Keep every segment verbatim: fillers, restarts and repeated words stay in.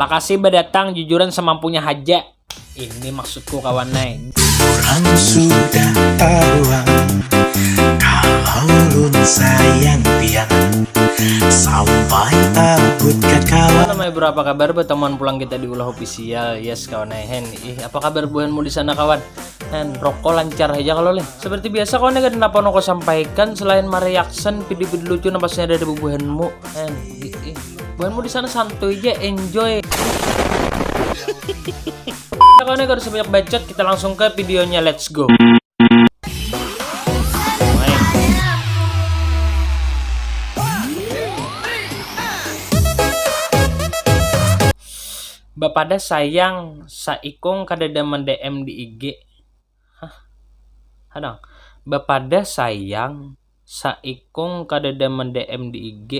Lakasi badatang jujuran samampunya haja. Ini maksudku kawan ai. Urang sudah tabuang kalau ulun sayang pian sampai tabut ka kawan. Halo my bro, apa kabar? Batamuan pulang kita di Ulah Official. Yes kawan ai, hen. Ih, apa kabar buhanmu di sana kawan? Hen, rokok lancar haja kalo lih. Seperti biasa kawan ai, kada napa nang kusampaikan selain mareaction video-video lucu nang pastinya ada di bubuhanmu. Hen, ih, ih. Buhanmu di sana santuy ja, enjoy. Kawan ai, kada usah banyak bacot, kita langsung ke videonya, let's go. Main. Bapadah sayang, saikung kadada ma-D M di I G. Hah? Hadang. Bapadah sayang, saikung kadada ma-D M di I G.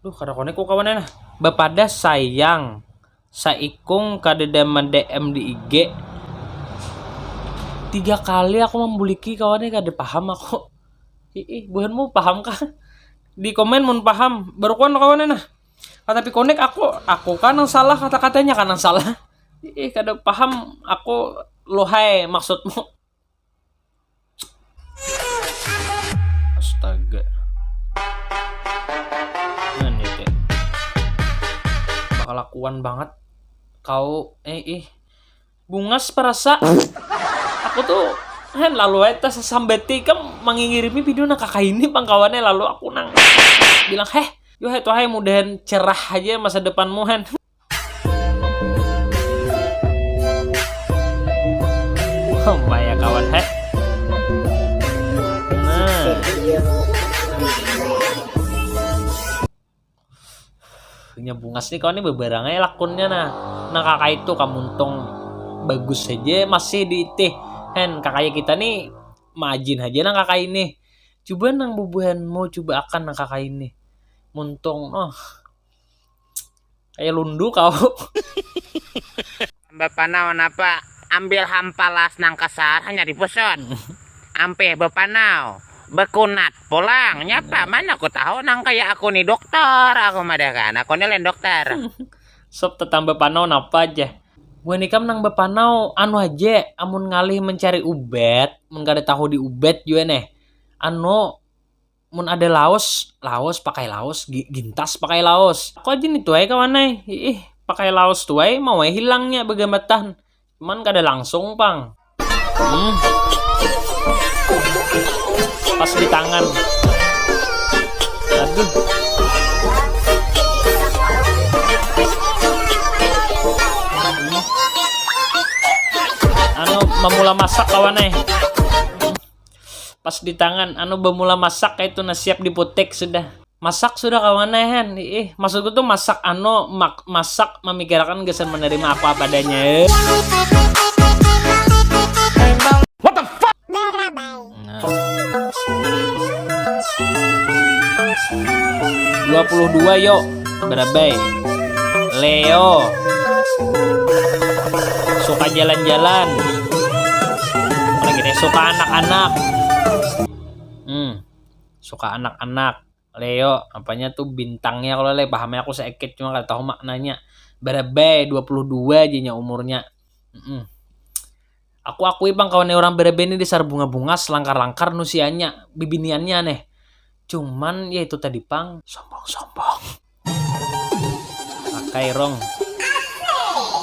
Duh, kada connect ku kawan ai nah. Bapadah sayang, saikung kadada ma-D M di I G. Tiga kali aku mambuliki kawan ai, kada paham aku. Hiih, buhanmu paham kah? Di komen mun paham. Barukuan kawan ai nah. Katapi connect aku, aku kah nang salah, kata-katanya kah nang salah. Ih, kada paham aku, lohai, maksudmu. Astaga. Nah, ini deh. Bakalakuan banget. Kau, eh, ih. Bungas parasa. Aku tuh, hen, lalu aja tas sambati kam mangingirimi video nang kakaini pang kawan ai, lalu aku nang bilang, "Heh, yo, hai, tuh, hai, mudahan cerah aja masa depanmu, hen." Wah, ya kawan, heh. Nah. Nya bungas nih kawan nih, bebarang ai lakunnya nah. Nang kakak itu kamuntung bagus aja masih diitih. Hen, kakaya kita nih majin aja nang kakak ini. Coba nang bubuhanmu, coba akan nang kakak ini. Muntung, oh. Kaya lundu kau. Bapanau napa? Ambil hampalas nang kasar hanya dipuson. Ampih bapanau, bakunat pulang. Nyapa, mana ku tahu nang kaya aku ni dokter, aku mah dah kan. Aku ni lain dokter. Sop tatamba panau napa aja. Buhan ikam nang bapanau, anu haja, amun ngalih mencari ubat, mun kada tahu di ubat jua neh. Anu, mun ada laos, laos pakai laos, gi-, gintas pakai laos. Aku aja nih tuai kawan ai. Ih, pakai laos tuai, mau ai hilangnya bagambatan. Cuman kada langsung pang. Hmm. Pas di tangan. Aduh. Hmm. Anu, mamula masak kawan ai. Pas di tangan, anu, bamula masak kaitu nah, siap diputik sudah. Masak sudah kawan ai, hen. Iih, maksudku tuh masak, anu, mak-, masak mamikirakan gasan menerima aku apa adanya. What the fuck? Nah. Dua puluh dua, yo. Barabai. Leo. Suka jalan-jalan. Lagi nih, suka anak-anak. Hmm. Suka anak-anak. Leo, apanya tuh bintangnya kalau le, pahamnya aku seekit, cuma kada tahu maknanya. Barabai, dua puluh dua aja nya umurnya. Mm-mm. Aku akui pang kawan, orang barabai ini dasar bunga-bungas, langkar-langkar nusianya, bibiniannya neh. Cuman ya itu tadi pang, sombong-sombong. Pakai rong.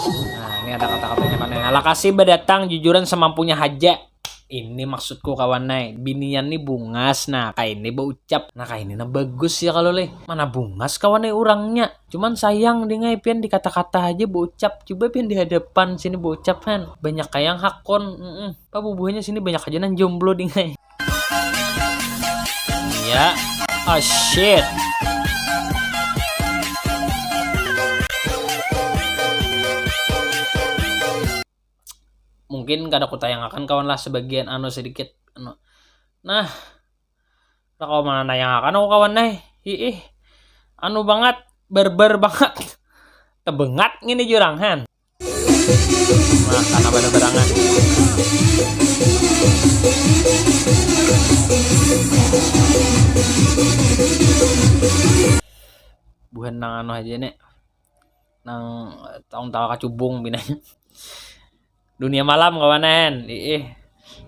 Nah, ini ada kata-katanya kan. Nah, lakasi badatang jujuran semampunya haja. Ini maksudku kawan ai. Binian ni bungas, nah, kaini baucap. Nah, kaini nah bagus ya kalau leh. Mana bungas kawan ai urangnya. Cuman sayang ding ai, pian di kata-kata aja baucap. Coba pian di hadapan sini baucap, han. Banyak kaya yang hakun. Mm-mm. Apa bubuhannya sini banyak aja nang jomblo ding ai. Iya. Oh shit. Mungkin kada kutayangakan kawan lah sebagian anu sedikit anu. Nah, lah kawan mana nayangakan aku kawan ai. Hiih. Anu banget, barbar banget. Tebengat ngini jurang han. Nah, karena pada berangan. Buhan nang anu aja nih. nang taung tawa kacubung pinanya. Dunia malam kawanan, ih.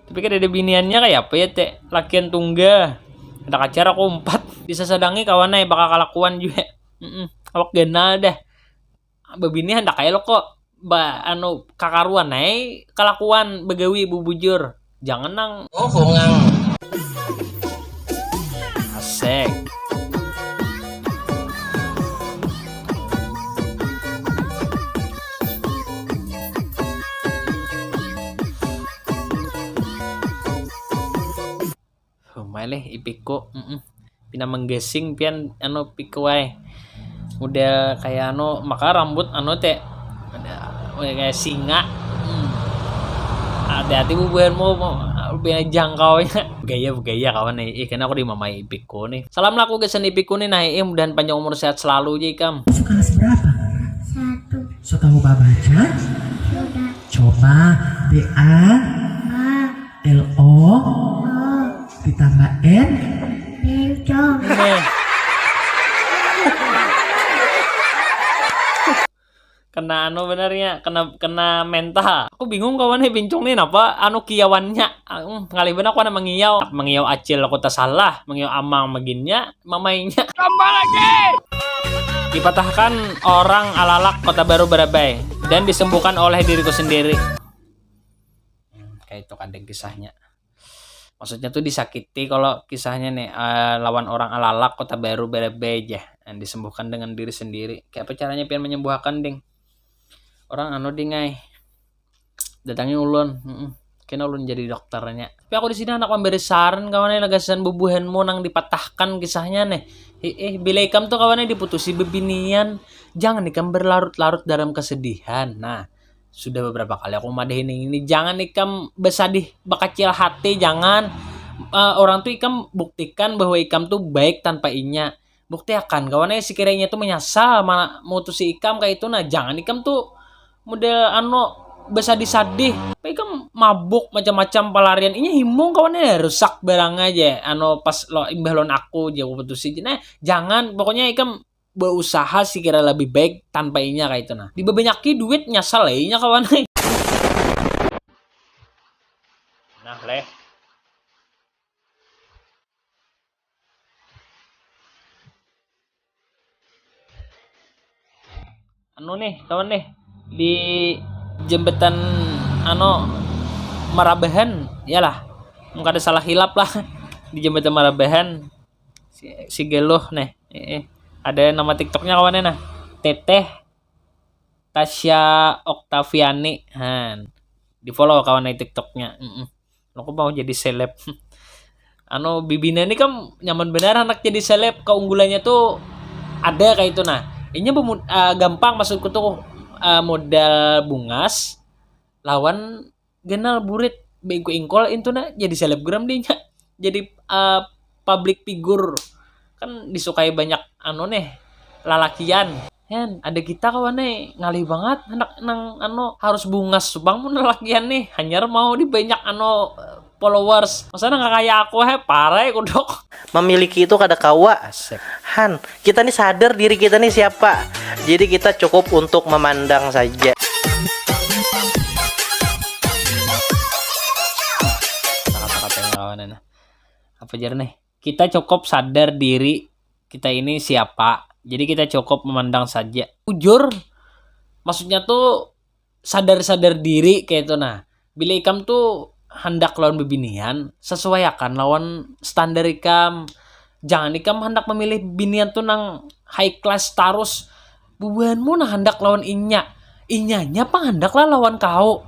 Tapi kada ada biniannya kayak apa ya, Teh? Lakian tunggal. Ada kacar aku empat. Disasadangi kawan ai bakal kalakuan juga. Mm-mm. Awak ganal dah. Babini handak kayak lo kok. Ba anu kakaruan ai kalakuan bagawi bubujur. Jangan nang Oh, bungang. Asik. Humai leh ipiku. Mm-mm. Pina menggesing pian anu piku ai. Model kayak anu maka rambut anu teh. Ada kayak singa. Hmm. Hati-hati bubuhanmu mau lebih jangkaunya. Gaya gaya kawan nih. Ih, kena aku dimamai ipiku nih. Salam laku gasan ipiku nih nah, ih, mudahan panjang umur sehat selalu aja ikam. Masuk kelas berapa? Satu. So tahu baca? Sudah. Coba B A A. L O. O. Ditambah N. Bencong. Nih. Kena anu benernya, kena kena mental. Aku bingung kawan nih bincung nih napa anu kiawannya. Hmm, ngalih bener aku ada mengiyau. Mengiyau acil aku tak salah, mengiyau amang maginnya, mamainya. Tambah lagi. Dipatahkan orang alalak Kota Baru Barabai dan disembuhkan oleh diriku sendiri. Hmm, kayak itu kadang kisahnya. Maksudnya tuh disakiti kalau kisahnya nih eh, lawan orang alalak Kota Baru Barabai aja. Nah, disembuhkan dengan diri sendiri. Kayak apa caranya pian menyembuhkan ding? Orang anu ding ai. Datangi ulun. Mm-mm. Kena ulun jadi dokternya. Tapi aku di sini anak memberi saran kawan ai lagasan bubuhanmu nang dipatahkan kisahnya nih. Heeh, bila ikam tuh kawannya diputusi bebinian, jangan ikam berlarut-larut dalam kesedihan. Nah, sudah beberapa kali aku madahin ini, jangan ikam besadih bakacil hati, jangan. Eh, orang tuh ikam buktikan bahwa ikam tuh baik tanpa inya. Buktiakan kawan eh sekiranya tuh menyesal mana mutusi ikam kayak itu nah, jangan ikam tuh model anu besadih-sadih. Apa ikam mabuk macam-macam pelarian inya himung kawan eh rusak barang aja anu pas lo imbah lon aku jago putusi nah, jangan pokoknya ikam berusaha sekira lebih baik tanpa inya kayak itu nah. Dibebanyaki duit nyasal ya inya kawan. Nah leh. Anu nih kawan nih di jembatan anu Marabahan ya lah, mungkin ada salah hilap lah di jembatan Marabahan. Si, si Geluh nih. Eh, eh. Ada nama TikToknya kawannya nah. Teteh Tasya Oktaviani. Han. Di follow kawan di TikToknya. Mm-mm. Aku mau jadi seleb. Anu bibina ini kan nyaman benar anak jadi seleb, keunggulannya tuh ada kayak itu nah. Ini uh, gampang maksudku tuh uh, modal bungas lawan ganal burit bengko ingkol itu nah jadi selebgram dinya jadi uh, public figure kan disukai banyak anu nih lalakian kan ada kita kawan nih ngalih banget anak nang anu harus bungas subang pun lalakian nih hanyar mau di banyak anu followers masa nang kayak aku he parai kudok memiliki itu kada kawa asik han kita nih sadar diri kita nih siapa jadi kita cukup untuk memandang saja apa jar nih kita cukup sadar diri kita ini siapa jadi kita cukup memandang saja jujur maksudnya tuh sadar-sadar diri kayak itu nah bila ikam tuh hendak lawan bebinian sesuaiakan lawan standar ikam jangan ikam hendak memilih binian tuh nang high class tarus bubuhanmu nah hendak lawan inya inyanya pang hendak lah lawan kau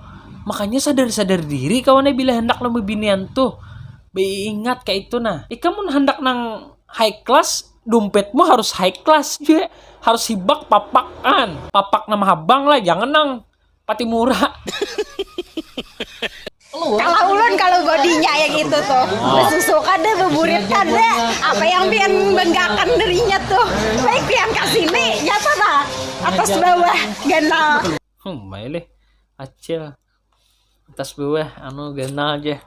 makanya sadar-sadar diri kawannya bila hendak lawan bebinian tuh beingat kayak itu nah ikam mun hendak nang high class dompetmu harus high class juga harus hibak papakan papak nama habang lah jangan nang pati murah kalau ulun kalau bodinya yang itu tuh oh. Susu kada beburit kada apa yang pian banggakan dirinya tuh baik pian kasih nih nyata lah atas bawah ganal hmm, bailih acil atas bawah anu ganal aja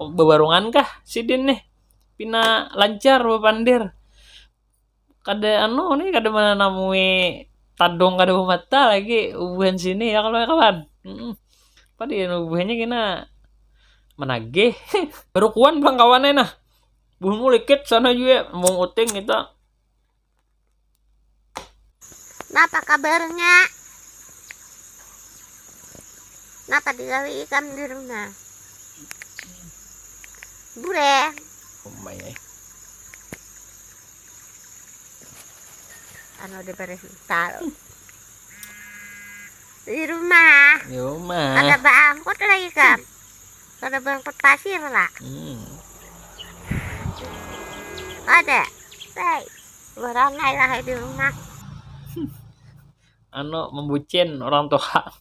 oh, bebarungan kah sidin nih pina lancar bapandir kada anu nih kada menanamui tadung kada bamata lagi bubuhan sini ya kalau ya kawan. Mm-mm. Apa dia bubuhannya kena menagih. Baru kuan pulang kawannya nah. Buhunmu likit sana juga mau uting kita. Napa kabarnya? Napa digawi ikam di rumah? Bure. Umai eh. Anu di rental. Di rumah. Di rumah. Ada baangkut lagi kam. Ada baangkut pasir lah. Hmm. Ada. Hei. Barangai lah di rumah. Anu membucin orang tua.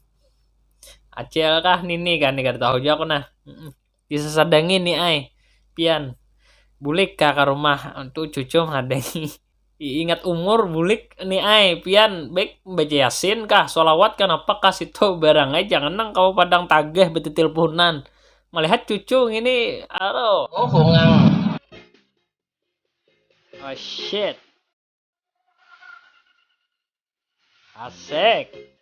Acil kah nini kah ni kada tahu juga aku nah. Disasadangi ni ai. Pian bulik kah ka rumah tu cucu mahadangi. Ingat umur bulik ni ai pian baik baca yasin kah solawat kah napa kah situ barang ai jangan nang kawa padang tagah batitilpunan malihat cucu ngini aro. Oh bungang. Oh shit. Asik.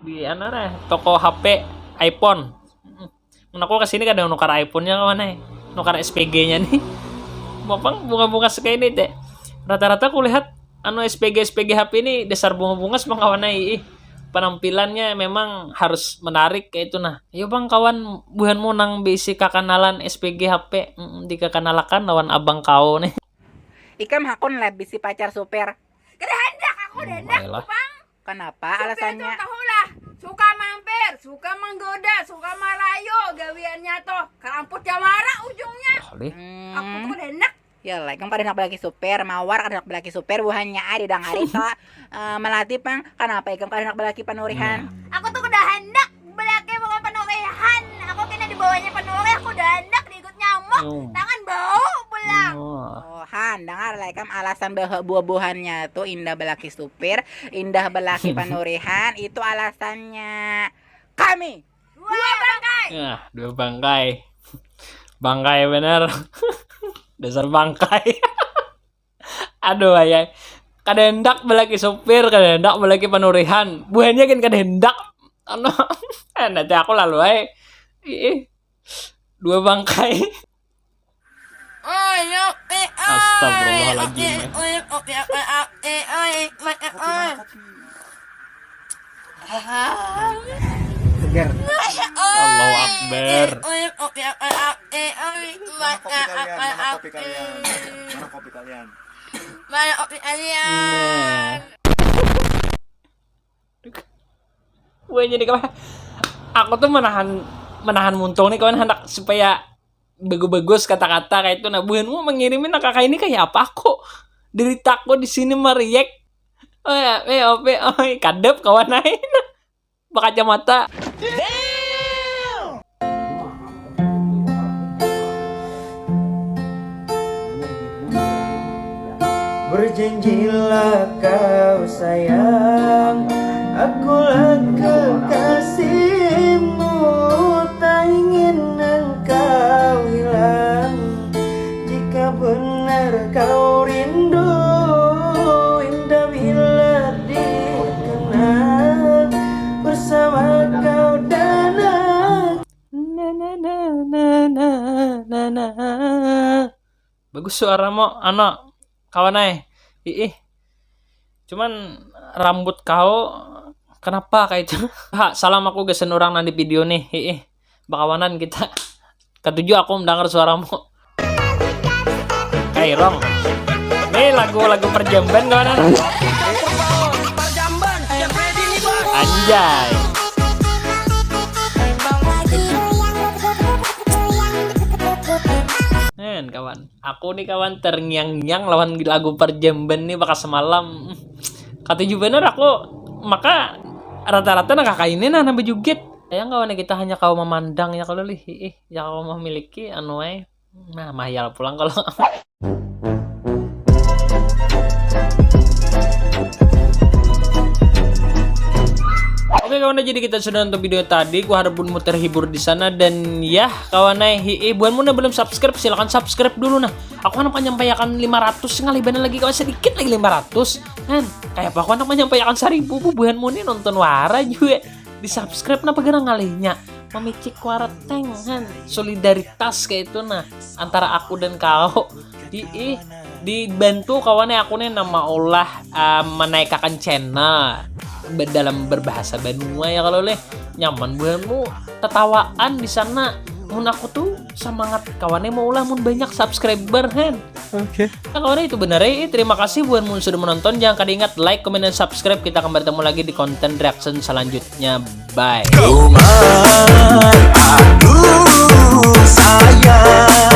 Di anu nah toko H P iPhone. Mun aku kesini kada nukar iPhone-nya kawan eh. Nukar S P G-nya nih. Bapang bunga-bunga sekali ini teh. Rata-rata aku lihat anu S P G S P G H P ini dasar bunga-bunga semua kawan eh. Ih, penampilannya memang harus menarik kayak itu nah. Ayo bang kawan buhanmu nang bisi kakanalan S P G H P mm, dikakanalakan lawan abang kau nih. Ikam hakun lah bisi pacar super. Kada handak aku kada handak bang. Kenapa alasannya? Tahu lah, suka mampir, suka menggoda, suka merayu, gawiannya toh keramput jawara ujungnya. Hmm. Aku tuh kada handak. Ya lah, ikam kada handak balaki super, mawar kada handak balaki super, buhannya ah didangari toh. Uh, melatih pang, kenapa ikam kada handak balaki panurihan? Hmm. Aku tuh kada handak balaki bukan panurihan, aku kena dibawanya panurih, aku kada handak diikut nyamuk, hmm. Tangan bau pulang. Oh. Oh, han, dangar lah ikam alasan bahwa buah-buahannya tuh indah belaki supir, indah belaki panurihan, itu alasannya kami. Dua bangkai. Nah, dua bangkai. Bangkai bener. Dasar bangkai. Aduh ayah. Kada hendak belaki supir, kada hendak belaki panurihan. Buhannya kan kada hendak. Anu, nanti aku lalu ay. Ih, dua bangkai. Astagfirullahaladzim. Segar. Allahu Akbar. Mana kopi kalian? Mana kopi kalian? Mana kopi kalian? Mana kopi kalian? Wah jadi kawan. Aku tuh menahan menahan muntung nih kawan hendak supaya bagus-bagus kata-kata kayak itu nah buhanmu mengirimin nah kakak ini kayak apa aku derita aku di sini meriak oh ya eh ope oh kadep kawan lain berkacamata Berjanjilah kau sayang Akulah kekasihmu Tak ingin engkau hilang Jika benar kau rindu Indah bila dikenang Bersama kau dan aku Na na na na na na na. Bagus suaramu, ano, kawan ai. Iih. Cuman rambut kau kenapa kayak itu? Ha, salam aku gasan orang nang di video nih. Iih. Bakawanan kita. Katuju aku mendengar suaramu. Kairong. Ini lagu-lagu perjamban kawanan. Anjay. Nen kawan, aku nih kawan terngiang-ngiang lawan lagu perjamban nih bakas semalam. Katuju bener aku, maka rata-rata nah kakak ini nah nambah jugit. Sayang kawan kita hanya kau memandang ya kalau lih, ih, ya kau memiliki anu eh. Nah, mahal pulang kalau Oke Kawan, jadi kita sudah nonton video tadi, ku harap buhanmu terhibur di sana. Dan ya kawan, eh, hiih, buhanmu nah belum subscribe, silakan subscribe dulu nah. Aku handak manyampaiakan lima ratus, ngalih banar lagi kawan, sedikit lagi lima ratus. Han, kayapa aku handak manyampaiakan saribu, buhanmu nih nonton wara jua. Di subscribe napa gerang ngalihnya? Mamicik wara teng, han. Solidaritas kayak itu nah, antara aku dan kau. Hiih, dibantu kawan, eh, aku nih nah maulah, eh, menaikakan channel be- dalam berbahasa Banua ya, kalau leh nyaman buhanmu tetawaan di sana. Mun aku tuh semangat kawan, eh, maulah mun banyak subscriber, han. Oke. Nah, kawan, eh, itu benar, eh. Terima kasih buhanmu sudah menonton. Jangan kada ingat like, comment, dan subscribe. Kita akan bertemu lagi di konten reaction selanjutnya. Bye. Kuman, aduh sayang.